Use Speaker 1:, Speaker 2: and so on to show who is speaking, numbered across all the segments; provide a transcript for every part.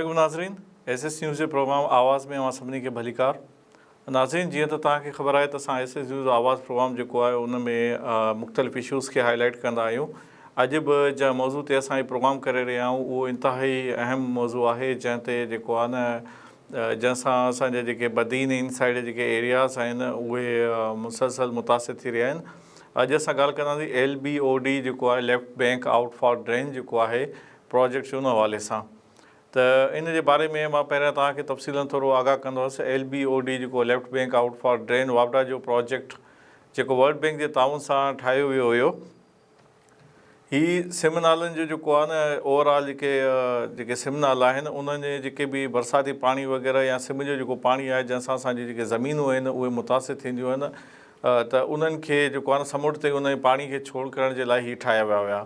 Speaker 1: عليڪم ناظرين S S news جي پروگرام آواز ۾ اوهان سڀني کي ڀليڪار ناظرين جيئن ته توهان کي خبر آهي ته اسان ايس ايس نيوز آواز پروگرام جيڪو آهي ان ۾ مختلف اشوز کي هائي لائيٽ ڪندا آهيون اڄ به جنهن موضوع تي اسان هي پروگرام ڪري رهيا آهيون اهو انتهائي اهم موضوع آهي جنهن تي جيڪو آهي نه جنهن سان اسان جا جيڪي بدين ان سائيڊ جيڪي ايرياز آهن اهي مسلسل متاثر ٿي رهيا آهن اڄ اسان ڳالهه ڪنداسين ايل بي او ڊي جيڪو آهي ليفٽ بينڪ آئوٽ فال ڊرين جيڪو آهي پروجيڪٽ ان حوالي سان ته ان جي باري ۾ مان پهريان توهان کي تفصيلن ٿورو آگاهه ڪندو هوس ايل بي او ڊي جيڪو ليفٽ بينڪ آئوٽ فال ڊرين واپڊا جو پروجيڪٽ جيڪو ورلڊ بينڪ جي تعاون سان ٺاهيو ويو هيو هي سم نالن جو جيڪو آهي نه اوور آل جيڪي جيڪي سم نالا آهن انهن جي جيڪي به برساتي پاڻي وغيره يا سم جو جيڪو پاڻي آهي جنهن سان اسان جي جيڪي زمينون آهن اهي متاثر ٿينديون آهن ته انهن کي جيڪو آهي نه سمنڊ تي ان پاڻي کي ڇوڙ ڪرڻ جي لاء هي ٺاهيا ويا هيا.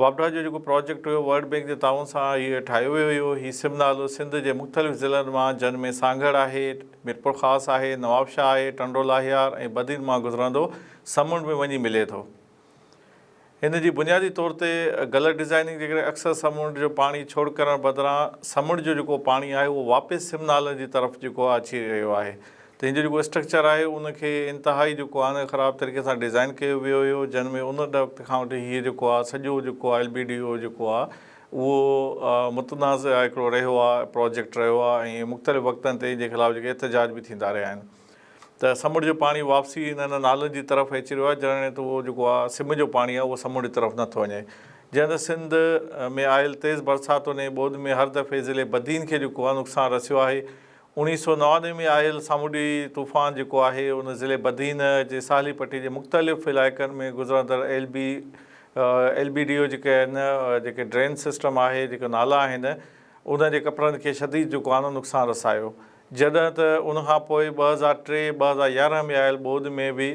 Speaker 1: واپڊا جو جيڪو پراجيڪٽ هيو ورلڊ بينڪ جي تعاون سان هي ٺاهيو ويو هيو. هي سم نالو سنڌ جي مختلف ضلعن مان جن ۾ سانگهڙ آهي، ميرپورخاص آهي، نوابشاهه آهي، ٽنڊو لاهيار ۽ بدين مان گذرندو سمنڊ ۾ وڃي ملي ٿو. هن جي بنيادي طور تي غلط ڊزائننگ جي ڪري اڪثر سمنڊ جو پاڻي ڇوڙ ڪرڻ بدران سمنڊ جو جيڪو پاڻي آهي اهو واپس سم نالن جي طرف جيڪو آهي اچي رهيو آهي ته هن جو جيڪو اسٽرڪچر آهي ان کي انتهائي جيڪو آهي نه خراب طريقي سان ڊزائن ڪيو ويو هيو جنهن ۾ ان وقت کان وٺي هيء جيڪو آهي سڄو جيڪو آهي ايل بي ڊي او جيڪو آهي اهو متنازع هڪڙو رهيو آهي پروجيڪٽ رهيو آهي ۽ مختلف وقتن تي ان جي خلاف جيڪي احتجاج به ٿيندا رهيا آهن. ته سمنڊ جو پاڻي واپسي انهن نالن جي طرف اچي رهيو آهي جڏهن ته اهو جيڪو آهي سم جو پاڻي آهي اهو سمنڊ جي طرف نٿو وڃي جڏهن ته سنڌ ۾ آيل تيز برساتن ۽ ٻوڏ ۾ هر دفعي ضلعي بدين کي جيڪو آهي نقصان رسيو آهي 1999 ۾ آيل سامونڊي طوفان جيڪو آهي ان ضلعي بدين جي ساحلي پٽي جي مختلف علائقن ۾ گذرندڙ L B L B D O جيڪي آهن جيڪي ڊرين سسٽم آهي جيڪي نالا آهن انهن جي ڪپڙن کي شديد جيڪو آهي نقصان رسايو جڏهن ته ان کان پوء 2003، 2011 ۾ آيل ٻوڏ ۾ به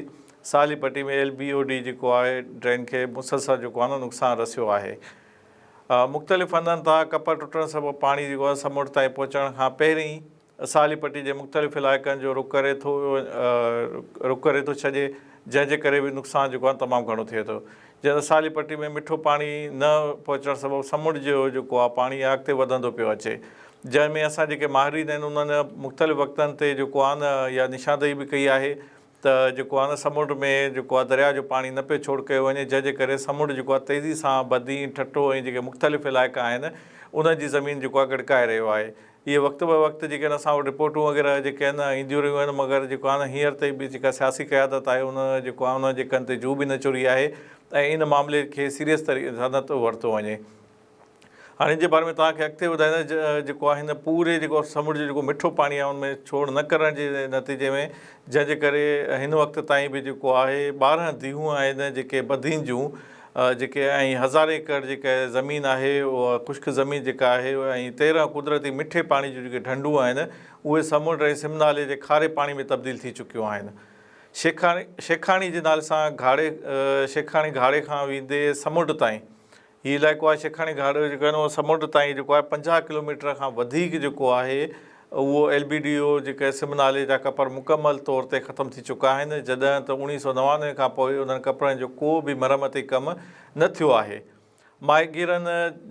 Speaker 1: ساحلي پٽي ۾ ايل بي او ڊي جيڪو آهي ڊرين کي مسلسل جيڪو آهي نه نقصان رسيو آهي. مختلف هنڌن تان ڪپر ٽٽڻ سبب پاڻي جيڪو آهي سمنڊ تائين پهچڻ کان پهرين ساحلي پٽي جي مختلف علائقن جو رخ ڪري ٿو رخ ڪري ٿو ڇڏي جنهن جي ڪري به نقصان جيڪو آهي تمام گهڻو ٿئي ٿو. جنهن سان ساحلي پٽي ۾ مٺو پاڻي نه پهچڻ سبب سمنڊ جو جيڪو آهي پاڻي اڳتي وڌندو پيو اچي جنهن ۾ اسان جيڪي ماهرين آهن انهن مختلف وقتن تي جيڪو آهي نه اها نشاندهي به ڪئي آهي ته جيڪو آهي نه سمنڊ ۾ جيڪو آهي درياء جو پاڻي نه پيو ڇوڙ ڪيو وڃي جنهن جي ڪري سمنڊ جيڪو آهي تيزي سان بدين ٺٽو ۽ جيڪي مختلف علائقا آهن انهن جي زمين جيڪو آهي ڳڙڪائي رهيو آهي اهي وقت به وقت جيڪي آهن اسان وٽ رپورٽون وغيره جيڪي آهن اينديون رهيون آهن مگر جيڪو آهي نه هينئر تائين به جيڪا سياسي قيادت آهي ان جيڪو آهي ان جي ڪن تي جوء به نه چري آهي ۽ ان معاملي کي سيريس طريقي سان نه ٿو ورتو وڃي. هاڻي ان جي باري ۾ توهان کي اڳتي ٻڌائيندس جيڪو آهي هن پوري جيڪو سمنڊ جو جيڪو مٺو پاڻي آهي ان ۾ ڇوڙ نه ڪرڻ جي نتيجي ۾ جنهن جي ڪري هن وقت تائين به جيڪو آهي 12 ديهون آهن جيڪي بدين جون جيڪي ۽ هزارين ايڪڙ جيڪا زمين آهي اها خشڪ زمين جيڪا آهي ۽ 13 قدرتي مٺي پاڻي جون جيڪي ڍنڍون آهن اهي سمنڊ ۽ سم نالي جي کاري پاڻي ۾ تبديل ٿي چڪيون آهن. شيخاڻي شيخاڻي جي نالي سان گهاڙي شيخاڻي گهاڙي کان ويندي سمنڊ تائين هي علائقو آهي شيخاڻي گهاڙي جيڪو آهي اهو سمنڊ تائين جيڪو آهي 50 ڪلوميٽر کان وڌيڪ جيڪو آهي اهو ايل بي ڊي او جيڪي سم نالي جا ڪپر مڪمل طور تي ختم ٿي چڪا آهن جڏهن ته 1999 کان پوء انهن ڪپرن جو ڪو به مرمتي ڪم نه ٿيو آهي. ماهيگيرن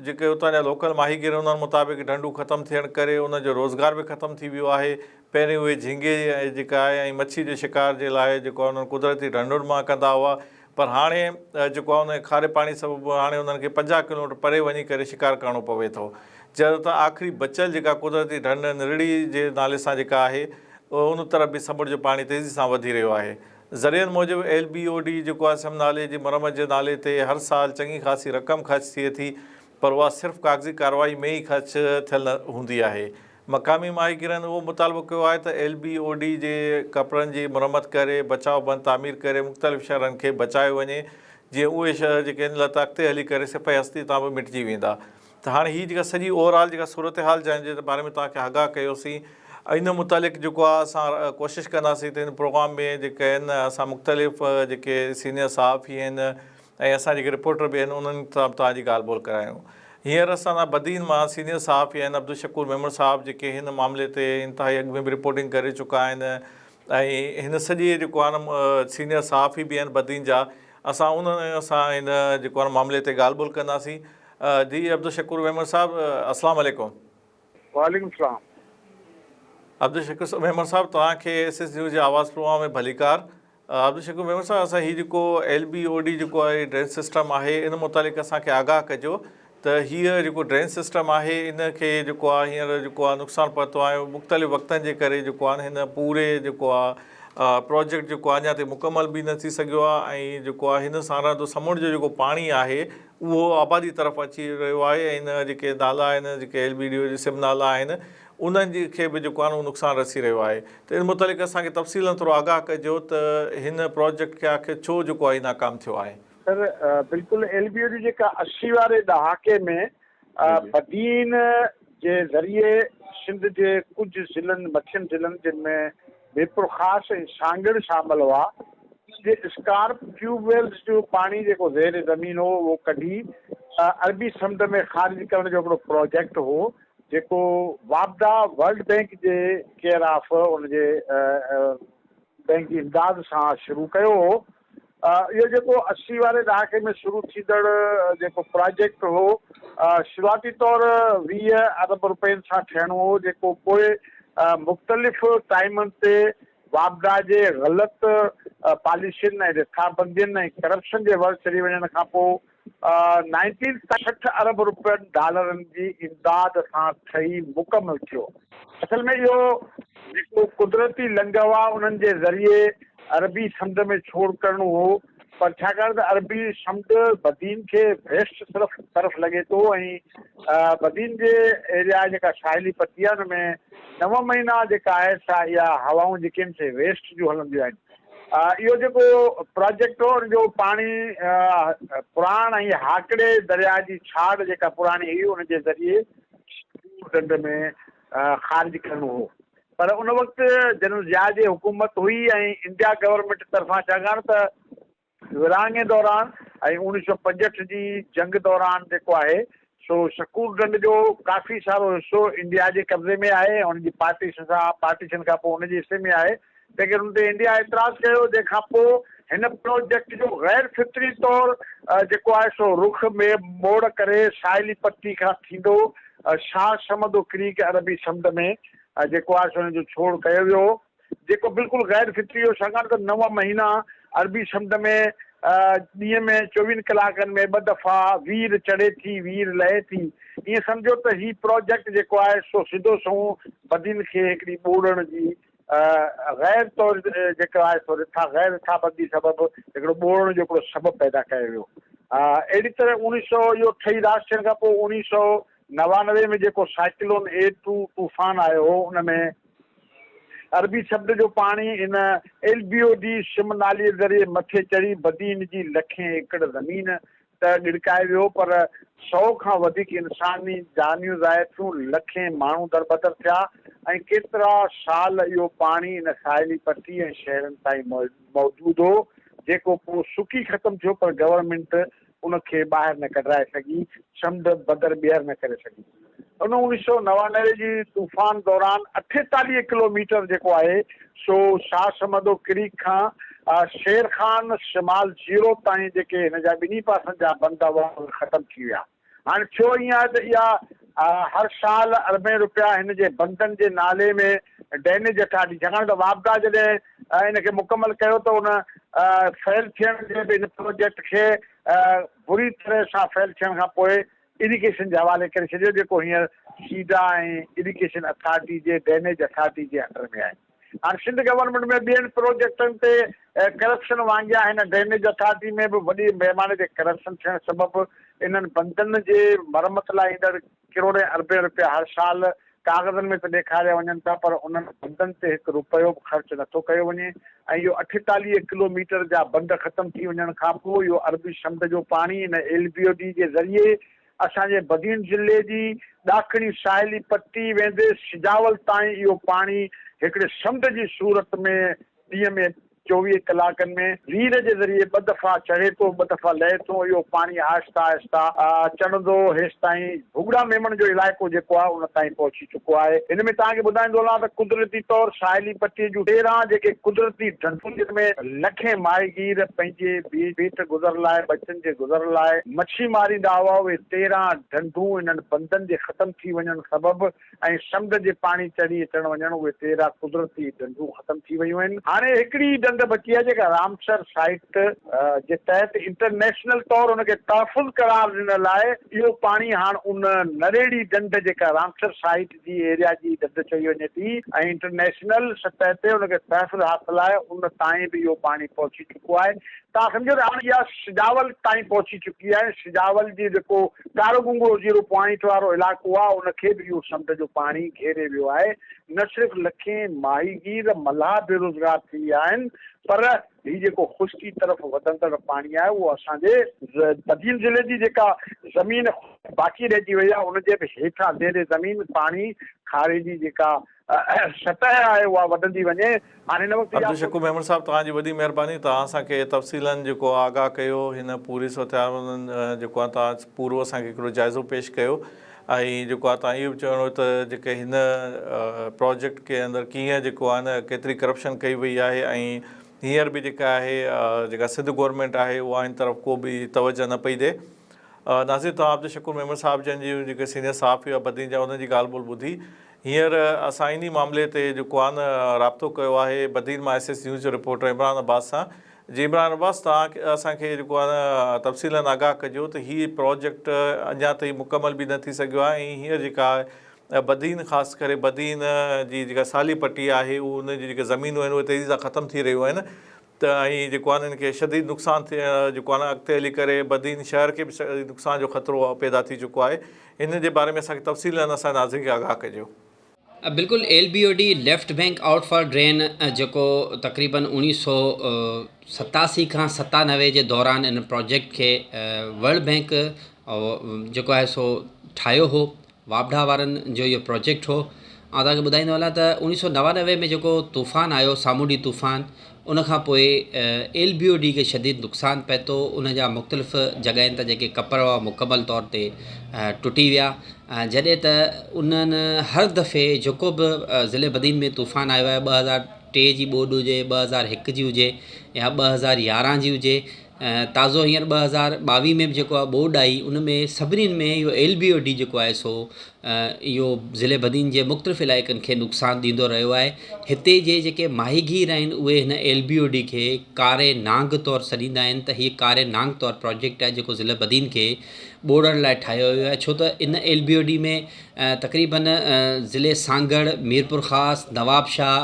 Speaker 1: جيڪي اتان جا لوڪل ماهيگير انهن مطابق ڍنڍون ختم ٿيڻ ڪري انهن جو روزگار به ختم ٿي ويو آهي پهرين اهي جهينگي جيڪا آهي ۽ مڇي جي شڪار جي لاء جيڪو آهي انهن قدرتي ڍنڍن مان ڪندا هئا پر هاڻي جيڪو آهي ان کاري پاڻي سبب هاڻي انهن کي 50 ڪلوميٽر پري وڃي ڪري شڪار ڪرڻو پوي ٿو. جڏهن ته آخري بچيل جيڪا قدرتي ڍنڍ نرڙي جي نالي سان جيڪا آهي ان طرف به سمنڊ جو پاڻي تيزي سان وڌي رهيو آهي. ذريعن موجب ايل بي او ڊي جيڪو آهي سم نالي جي مرمت جي نالي تي هر سال چڱي خاصي رقم خرچ ٿئي ٿي پر اها صرف ڪاغذي ڪارروائي ۾ ئي خرچ ٿيل هوندي آهي. مقامي ماهيگيرن اهو مطالبو ڪيو آهي ته ايل بي او ڊي جي ڪپڙن جي مرمت ڪري بچاء بند تعمير ڪري مختلف شهرن کي بچايو وڃي جيئن اهي شهر جيڪي آهن لت اڳتي هلي ڪري صفحه هستي تان به مٽجي ويندا ته هاڻي هي جيڪا سڄي اوور آل جيڪا صورتحال جنهن جي باري ۾ توهان کي آگاهه ڪيوسين ان متعلق جيڪو آهي اسان ڪوشش ڪنداسين ته ان پروگرام ۾ جيڪي آهن اسان مختلف جيڪي سينيئر صحافي آهن ۽ اسان جيڪي رپورٽر به آهن انهن سان به توهان جي ڳالهه ٻولهه ڪرايون. هينئر اسان سان بدين مان سينيئر صحافي آهن عبدالشڪور ميمڻ صاحب جيڪي هن معاملي تي انتهائي اڳ ۾ به رپورٽنگ ڪري چڪا آهن ۽ هن سڄي جيڪو آهي نه سينيئر صحافي به آهن بدين جا اسان انهن سان هن جيڪو آهي معاملي تي ڳالهه ٻولهه ڪنداسين. جي عبدالشڪور ميمڻ صاحب السلام عليڪم.
Speaker 2: وعليڪم السلام.
Speaker 1: عبدالشڪور ميمڻ صاحب توهان کي ايس ايس نيوز جي آواز پروگرام ۾ ڀليڪار. عبدالشڪور ميمڻ صاحب اسان هي جيڪو ايل بي او ڊي جيڪو آهي ڊرين سسٽم آهي ان متعلق اسان کي آگاهه ڪجو ته هيء جيڪو ڊرين سسٽم آهي ان کي جيڪو آهي هينئر جيڪو آهي نقصان پهتو آهي مختلف وقتن جي ڪري جيڪو آهي هن پوري جيڪو آهي پروجيڪٽ جيڪو آهي اڃا تائين مڪمل به نه ٿي سگهيو آهي ۽ جيڪو آهي هن سان رهندو سمنڊ جو جيڪو پاڻي آهي اهو آبادي طرف اچي رهيو آهي ۽ هن جيڪي نالا آهن جيڪي ايل بي ڊي جي سم نالا آهن انهن جي کي به جيڪو آهي نه نقصان رسي رهيو آهي ته ان متعلق اسان کي تفصيلا ٿورو آگاهه ڪجو ته هن پروجيڪٽ کي آخر ڇو جيڪو آهي ناڪام ٿيو آهي.
Speaker 2: سر بلڪل ايل بي او جي جيڪا 80 واري ڏهاڪي ۾ بدين جي ذريعي سنڌ جي ڪجهه ضلعن مٿين ضلعن جن ۾ ميرپورخاص ۽ سانگهڙ شامل هئا انهن جي اسڪارپ ٽيوب ويلز جو پاڻي جيڪو زير زمين هو اهو ڪڍي عربي سمنڊ ۾ خارج ڪرڻ جو هڪڙو پروجيڪٽ هو جيڪو واپڊا ورلڊ بئنڪ جي ڪيئر آف ان جي بئنڪ جي امداد سان شروع ڪيو هو. اهو جيڪو 80 واري ڏهاڪي ۾ شروع ٿيندڙ جيڪو پراجيڪٽ هو شروعاتي طور 20 ارب روپين سان ٺهڻو هو جيڪو پوء مختلف ٽائيمن تي واپڊا جي غلط پاليسين ۽ رٿابندين ۽ ڪرپشن جي ور چڙهي وڃڻ کانپوء نائنٽين 60 ارب روپين ڊالرن جي امداد سان ٺهي مڪمل ٿيو. اصل ۾ اهو جيڪو قدرتي لنگهه هئا انهن جي ذريعي عربي سمنڊ ۾ ڇوڙ ڪرڻو هو پر ڇاڪاڻ ته عربي سمنڊ بدين کي ويسٽ طرف طرف لڳي ٿو ۽ بدين جي ايريا جيڪا ساحلي پٽي آهي ان ۾ نو مهينا جيڪا آهي سا اها هوائون جيڪي آهن سي ويسٽ جون هلنديون آهن. اهو جيڪو پراجيڪٽ هو ان جو پاڻي پراڻ ۽ هاڪڙي درياء جي ڇاڙ جيڪا پراڻي هئي ان جي ذريعي سنڌو ڍنڍ ۾ خارج ڪرڻو هو پر ان وقت جنرل ضياء جي حڪومت هئي ۽ انڊيا گورنمينٽ طرفان ڇاڪاڻ ته ورهاڱي دوران ۽ 1965 جي جنگ دوران جيڪو آهي سو شڪور ڍنڍ جو ڪافي سارو حصو انڊيا جي قبضي ۾ آهي ۽ ان جي پارٽيشن سان پارٽيشن کان پوء ان جي حصي ۾ آهي تنهن ڪري ان تي انڊيا اعتراض ڪيو جنهن کان پوء هن پروجيڪٽ جو غير فطري طور جيڪو آهي سو رخ ۾ موڙ ڪري ساحلي پٽي کان ٿيندو شاهه صمدو ڪريڪ عربي سمنڊ ۾ جيڪو آهي سو ان جو ڇوڙ ڪيو ويو هو. جيڪو بلڪل غير فطري هو، ڇاڪاڻ ته نو مهينا عربي سمنڊ ۾ ڏينهن ۾ چوويهن ڪلاڪن ۾ ٻه دفعا وير چڙهي ٿي، وير لهي ٿي. ائين سمجهو ته هي پراجيڪٽ جيڪو آهي سو سڌو سنئون بدين کي هڪڙي ٻوڙڻ جي غير طور جيڪو آهي سو رٿا غير رٿابندي سبب هڪڙو ٻوڙڻ جو هڪڙو سبب پيدا ڪيو ويو. اهڙي طرح اوڻيهه سئو اهو ٺهي راس ٿيڻ کان پوء 1999 ۾ جيڪو سائيڪلون اي ٽو طوفان آيو هو ان ۾ عربي سمنڊ جو پاڻي ان ايل بي او ڊي سم نالي ذريعي مٿي چڙهي بدين جي لکين ايڪڙ زمين ته ڳڙڪائي ويو پر سئو کان وڌيڪ انساني جانيون ضايع ٿيون، لکين ماڻهو دربدر ٿيا ۽ ڪيترا سال اهو پاڻي ان ساحلي پٽي ۽ شهرن تائين موجود هو جيڪو پوء سڪي ختم ٿيو پر گورنمينٽ ان کي ٻاهر نه ڪڍرائي سگهي، سمنڊ بدر ٻيهر نه ڪري سگهي. ان 1999 جي طوفان دوران 48 ڪلو ميٽر جيڪو آهي سو شاهه صمدو ڪريڪ کان شير خان شمال زيرو تائين جيڪي هن جا ٻنهي پاسن جا بند هئا اهي ختم ٿي ويا. هاڻي ٿيو ائين آهي ته اها هر سال اربين روپيا هن جي بندن جي نالي ۾ ڊيميج اٿارٽي ڇاڪاڻ ته واپڊا جڏهن ان کي مڪمل ڪيو ته ان فيل ٿيڻ جي به هن پروجيڪٽ کي بري طرح سان فيل ٿيڻ کان پوء اريگيشن جي حوالي ڪري ڇڏيو جيڪو هينئر سيڊا ۽ اريگيشن اٿارٽي جي ڊيميج اٿارٽي جي انڊر ۾ آهي. هاڻ سنڌ گورنمينٽ ۾ ٻين پروجيڪٽن تي ڪرپشن وانگيان هن ڊرينيج اٿارٽي ۾ به وڏي پيماني تي ڪرپشن ٿيڻ سبب انهن بندن جي مرمت لاء ايندڙ ڪروڙين اربين روپيا هر سال ڪاغذن ۾ ته ڏيکاريا وڃن ٿا پر انهن بندن تي هڪ روپيو به خرچ نٿو ڪيو وڃي ۽ اهو 48 ڪلو ميٽر جا بند ختم ٿي وڃڻ کانپوء اهو عربي سمنڊ جو پاڻي ان ايل بي او ڊي جي ذريعي اسان جي بدين ضلعي جي ڏاکڻي ساحلي پٽي ويندي سجاول تائين اهو پاڻي هڪڙي سمنڊ جي صورت ۾ ڏينهن ۾ 24 ڪلاڪن ۾ وير جي ذريعي ٻه دفعا چڙهي ٿو ٻه دفعا لهي ٿو اهو پاڻي آهسته آهسته چڙهندو هيستائين ڀڳڙا ميمڻ جو علائقو جيڪو آهي ان تائين پهچي چڪو آهي. هن ۾ توهان کي ٻڌائيندو هلان ته قدرتي طور ساحلي پٽي جون 13 جيڪي قدرتي ڍنڍون جن ۾ لکين ماهيگير پنهنجي پيٽ گذر لاء ٻچن جي گذر لاء مڇي ماريندا هئا اهي 13 ڍنڍون انهن بندن جي ختم ٿي وڃڻ سبب ۽ سمنڊ جي پاڻي چڙهي اچڻ وڃڻ اهي 13 قدرتي ڍنڍون ختم ٿي ويون آهن. هاڻي هڪڙي ئي ڍنڍ بچي آهي جيڪا رامسر سائيٽ جي تحت انٽرنيشنل طور ان کي تحفظ قرار ڏنل آهي. اهو پاڻي هاڻ ان نريڙي ڍنڍ جيڪا رامسر سائيٽ جي ايريا جي ڍنڍ چئي وڃي ٿي ۽ انٽرنيشنل سطح تي ان کي تحفظ حاصل آهي ان تائين به اهو پاڻي پهچي چڪو آهي. توهان سمجهو ته هاڻ اها سجاول تائين پهچي چڪي آهي ۽ سجاول جي جيڪو ڪارو گونگڙو زيرو پوائنٽ وارو علائقو آهي ان کي به اهو سمنڊ جو پاڻي گهيري ويو آهي. نه صرف لکين ماهيگير، ملاح بيروزگار ٿي ويا آهن پر هي جيڪو خشڪي طرف وڌندڙ پاڻي آهي اهو اسان جي بدين ضلعي جي جيڪا زمين باقي رهجي وئي آهي ان جي به هيٺان زير زمين پاڻي کاري جي جيڪا سطح آهي اها وڌندي وڃي. هاڻي هن وقت اها
Speaker 1: عبدالشڪور ميمڻ صاحب توهان جي وڏي مهرباني توهان اسان کي تفصيلن جيڪو آگاهه ڪيو هن پوري صورتحال جيڪو آهي توهان پورو اسان کي هڪڙو جائزو پيش ڪيو ۽ جيڪو آهي توهان اهو به چوڻو ته جيڪي هن پراجيڪٽ کي اندر ڪيئن جيڪو آهي نه ڪيتري ڪرپشن ڪئي وئي آهي ۽ هينئر به جيڪا آهي جيڪا سنڌ گورنمينٽ آهي اها هن طرف ڪو به توجه نه پئي ڏي ناظرين توهان عبدالشڪور ميمڻ صاحب جن جي جيڪي سينيئر صحافي هئا بدين جا انهن جي ڳالهه ٻولهه ٻڌي هينئر اسان انهي معاملي تي جيڪو آهي نه رابطو ڪيو آهي بدين مان ايس ايس نيوز جو رپورٽر عمران عباس سان جي عمران عباس توهان اسان کي جيڪو آهي نه تفصيلن آگاهه ڪجو ته هي پروجيڪٽ اڃا تائين مڪمل به نه ٿي سگهيو آهي ۽ هينئر جيڪا بدين خاص ڪري بدين جي جيڪا سالي پٽي آهي ان جي جيڪي زمينون آهن اهي تيزي سان ختم ٿي رهيون آهن ته ۽ جيڪو آهي ان کي شديد نقصان ٿيڻ جيڪو آهي اڳتي هلي ڪري بدين شهر کي به شديد نقصان جو خطرو پيدا ٿي چڪو آهي ان جي باري ۾ اسان کي تفصيلا اسان جي ناظرين کي آگاهه ڪجو.
Speaker 3: بلڪل L B O D left bank outfall drain جيڪو تقريبن اوڻيهه سو 87 کان 97 جي دوران ان پروجيڪٽ کي ورلڊ بينڪ جيڪو آهي سو ٺاهيو هو واپڊا وارن جو اهو پروجيڪٽ هو آئون توهان کي ٻڌائيندو هلان ته اوڻيهه سو 99 ۾ جيڪو طوفان آيو سامونڊي طوفان ان کان پوء ايل بي او ڊي کي شديد نقصان پهتو ان جا مختلف جڳهين تان جيڪي ڪپر هئا مڪمل طور تي ٽٽي ويا جڏهن ته انهن هر دفعي جيڪو به ضلعي بدين ۾ طوفان آيو آهي 2003 جي ٻوڏ هجي 2001 جي هجي يا 2011 جي هجي تازو هينئر 2022 ۾ به جيڪو آهي ٻوڏ آئي ان ۾ سڀني ۾ اهو ايل بي او ڊي جيڪو آهي سو اهو ضلعي بدين جي مختلف علائقن کي نقصان ڏيندو رهيو آهي هتي جي جيڪي ماهيگير آهن اهي هن ايل بي او ڊي کي ڪاري نانگ طور سڏيندا آهن ته هي ڪاري نانگ طور پروجيڪٽ آهي جيڪو ضلع بدين کي ٻوڙڻ لاء ٺاهيو ويو آهي ڇو ته ان ايل بي او ڊي ۾ تقريبن ضلعي سانگهڙ ميرپورخاص نوابشاهه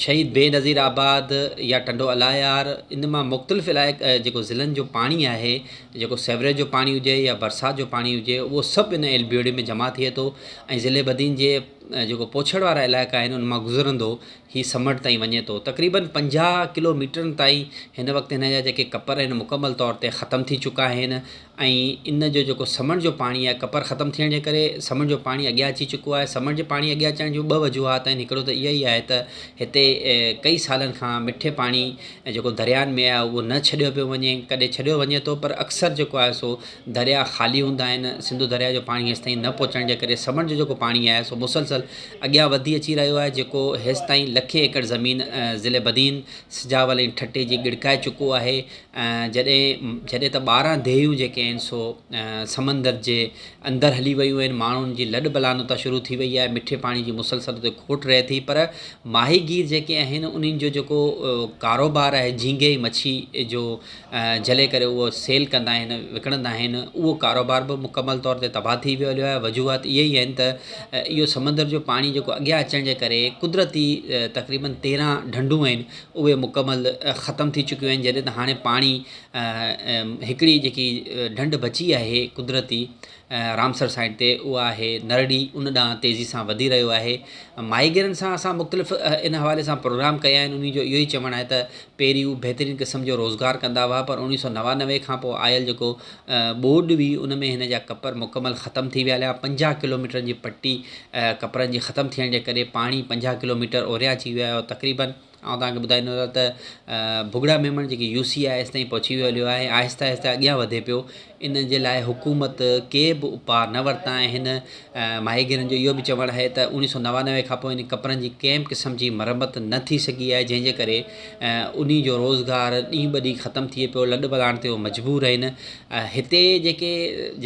Speaker 3: شهيد بينظير آباد يا ٽنڊو الايار ان مان مختلف علائق جيڪو ضلعن جو پاڻي آهي جيڪو سيوريج جو پاڻي هجي يا برسات جو پاڻي هجي اهو سڀ ان ايل بي او ڊي ۾ جمع ٿئي ٿو ۽ ضلعي بدين جي جيڪو پوڇڙ وارا علائقا آهن ان مان گذرندو هي سمنڊ تائين وڃي ٿو تقريبن 50 ڪلو ميٽرن تائين هن وقت هن جا جيڪي ڪپر آهن مڪمل طور تي ختم ٿي چڪا آهن ۽ ان جو جيڪو سمنڊ جو پاڻي آهي ڪپر ختم ٿيڻ جي ڪري سمنڊ جو پاڻي اڳيان اچي چڪو آهي سمنڊ جي پاڻي اڳيان اچڻ جون ٻه وجوهات آهن هڪڙو ته اها ئي آهي ته هتي ڪئي سالن کان مٺي پاڻي جيڪو دريائن ۾ آهي اهو نه ڇڏيو پيو وڃي ڪڏهن ڇڏيو وڃي ٿو پر اڪثر جيڪو آهي سو درياء خالي هوندا آهن سنڌو درياء جو پاڻي هيستائين نه پهچڻ جي ڪري سمنڊ جو جيڪو پاڻي آهي سو مسلسل اڳيان وڌي اچي رهيو آهي جيڪو هيستائين لکين ايڪڙ زمين ضلعي بدين سجاول ۽ ٺٽي جي ڳڙڪائي چڪو آهي جڏهن جڏهن ته 12 ديهيون جيڪي آهن سو سمندر جي اندر هلي ويون آهن ماڻهن جي لڏ پلاڻ اتان شروع ٿي وئي آهي مٺي پاڻي جي مسلسل اتي کوٽ رهي ٿي پر ماهيگير جيڪي آهن انهن جو جيڪو ڪاروبار آهي جهينگي مڇي جو جهلي ڪري اهو سيل ڪندا آهن وڪڻندا آهن اهو ڪاروبار به مڪمل طور تي تباهه ٿي ويو هليو آهي وجوهات اهي ئي آهن ته اهو سمندر جو پاڻي جيڪو اڳيان اچڻ جي ڪري قدرتي تقريبن 13 ڍنڍون آهن اهي مڪمل ختم ٿي چڪيون آهن جڏهن ته هاڻي پاڻي هڪڙي جيڪي ڍنڍ بچي آهي قدرتي رامسر سائيڊ تي اها آهي نرڙي ان ڏانهن تيزي سان وڌي رهيو آهي ماهيگيرن سان اسان مختلف ان حوالي سان پروگرام ڪيا آهن انهن جو اهو ئي چوڻ آهي ته پهرين هو بهترين قسم جو روزگار ڪندا هئا پر اوڻيهه سو 99 کان پوء آيل جيڪو ٻوڏ هئي ان ۾ هن جا ڪپر مڪمل ختم ٿي ويا هليا 50 ڪلوميٽرن جي پٽي ڪپرن جي ختم ٿيڻ جي ڪري پاڻي 50 ڪلوميٽر اوريان اچي ويو آهي تقريبن آئون توهان کي ٻڌائيندو هلان ته ڀڳڙا ميمڻ جيڪي يو سي آهي ايستائين پهچي ويو هليو آهي آهستي آهستي اڳيان وڌي پيو ان جي لاء حڪومت ڪي به اپاء نه ورتا آهن. ماهيگيرن جو اهو به چوڻ آهي ته اوڻيهه سو 99 کان پوء ان ڪپرن جي ڪنهن به قسم جي مرمت نه ٿي سگهي آهي جنهن جي ڪري انهي جو روزگار ڏينهن به ڏينهن ختم ٿئي پيو لڏ پلاڻ تي اهي مجبور آهن. هتي جيڪي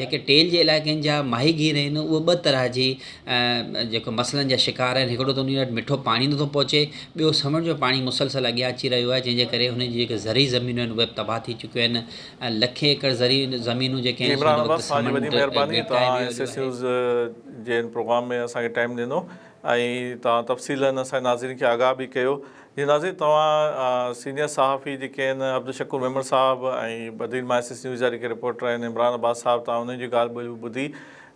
Speaker 3: جيڪي ٽيل جي علائقن جا ماهيگير آهن اهي ٻه طرح جي جيڪو مسئلن جا شڪار آهن هڪڙو ته انهي وٽ مٺو پاڻي نٿو پهچي ٻيو سمنڊ جو پاڻي مسلسل اڳيان اچي رهيو آهي جنهن جي ڪري هنن جي جيڪي زرعي زمينون آهن اهي به تباهه ٿي چڪيون آهن. ۽ لکين ايڪڙ زرعي زمينون جيڪي
Speaker 1: جي
Speaker 3: آهن سو
Speaker 1: عمران
Speaker 3: هن وقت
Speaker 1: عباس توهان جي وڏي
Speaker 3: سمنڊ
Speaker 1: مهرباني
Speaker 3: ڳڙڪائي
Speaker 1: توهان
Speaker 3: ويو
Speaker 1: ايس
Speaker 3: هليو
Speaker 1: ايس
Speaker 3: آهي.
Speaker 1: نيوز جي هن پروگرام ۾ اسان کي ٽائيم ڏنو ۽ توهان تفصيلا اسان جي ناظرين کي آگاهه به ڪيو جي ناظرين توهان سينيئر صحافي جيڪي آهن عبدالشڪور ميمڻ صاحب ۽ بدين مان ايس ايس نيوز جا جيڪي رپورٽر آهن عمران عباس صاحب توهان انهن جي ڳالهه ٻولهه ٻڌي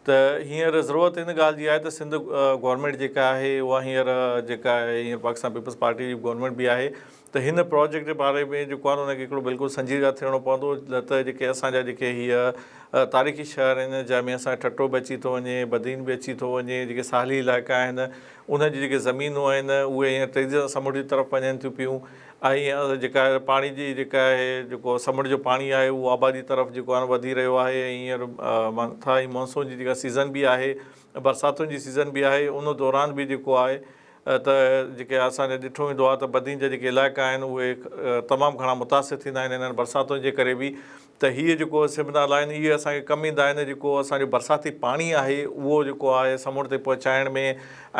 Speaker 1: ته هينئر ضرورت ان ڳالهه جي آهي ته سنڌ گورنمينٽ جيڪا آهي اها هينئر جيڪا آهي هينئر پاڪستان پيپلز پارٽي جي گورنمينٽ به آهي ته هن پراجيڪٽ جي باري ۾ جيڪو آهي ان کي هڪڙو بلڪل سنجيده ٿيڻو پوندو نه ته جيڪي اسان جا جيڪي هيء تاريخي شهر آهن جنهن ۾ اسان جو ٺٽو به اچي ٿو وڃي بدين به اچي ٿو وڃي جيڪي ساحلي علائقا آهن انهن جون جيڪي زمينون آهن اهي هينئر تيزي سان سمنڊ جي طرف وڃن ٿيون پيون ۽ جيڪا پاڻي جي جيڪا آهي جيڪو سمنڊ جو پاڻي آهي اهو آبادي طرف جيڪو آهي وڌي رهيو آهي ۽ هينئر مٿان هي مانسون جي جيڪا سيزن به آهي برساتن جي سيزن به آهي ان دوران به جيڪو آهي ته جيڪي اسان جا ڏٺو ويندو آهي ته بدين جا جيڪي علائقا آهن اهي تمام گهڻا متاثر ٿيندا آهن انهن برساتن جي ڪري به ته هيء جيڪو سم نالا آهن اهي اسان کي ڪم ايندا آهن جيڪو اسان جو برساتي پاڻي آهي اهو جيڪو آهي سمنڊ تي پهچائڻ ۾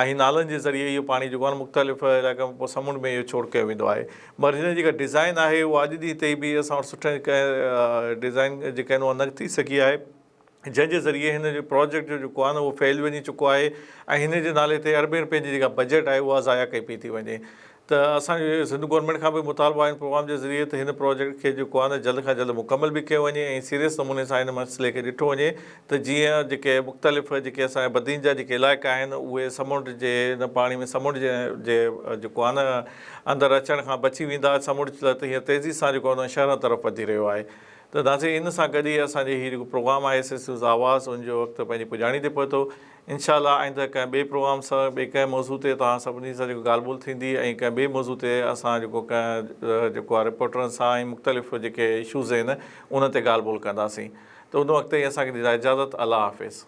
Speaker 1: ۽ نالن جي ذريعي اهو پاڻي جيڪو آهي مختلف علائقن ۾ پوء سمنڊ ۾ اهو ڇوڙ ڪيو ويندو آهي مگر هن جي جيڪا ڊزائن آهي اها اڄ ڏينهن تائين به اسان وٽ سٺي ڪنهن ڊزائن جيڪا آهن اها نه ٿي سگهي آهي. جنهن جي ذريعي هن جي پراجيڪٽ جو جيڪو آهي نه اهو فيل وڃي چڪو آهي ۽ هن جي نالي تي اربين رپين جي جيڪا بجيٽ آهي اها ضايع ڪئي پئي ٿي وڃي ته اسان جو سنڌ گورنمينٽ کان به مطالبو آهي هن پروگرام جي ذريعي ته هن پراجيڪٽ کي جيڪو آهي نه جلد کان جلد مڪمل به ڪيو وڃي ۽ سيريس نموني سان هن مسئلي کي ڏٺو وڃي ته جيئن جيڪي مختلف جيڪي اسان جا بدين جا جيڪي علائقا آهن اهي سمنڊ جي هن پاڻي ۾ سمنڊ جي جيڪو آهي نه اندر اچڻ کان بچي ويندا سمنڊ ته هينئر تيزي سان جيڪو آهي شهرن طرف وڌي رهيو آهي ته ناظرين ان سان گڏ ئي اسان جي هي جيڪو پروگرام آهي ايس ايس نيوز آواز ان جو وقت پنهنجي پڄاڻي تي پهتو انشاء الله آئنده ڪنهن ٻئي پروگرام سان ٻئي ڪنهن موضوع تي توهان سڀني سان جيڪو ڳالهه ٻولهه ٿيندي ۽ ڪنهن ٻئي موضوع تي اسان جيڪو ڪنهن جيڪو آهي رپورٽرن سان ۽ مختلف جيڪي اشوز آهن انهن تي ڳالهه ٻولهه ڪنداسين ته ان وقت تائين اسان کي ڏيندا اجازت الله حافظ.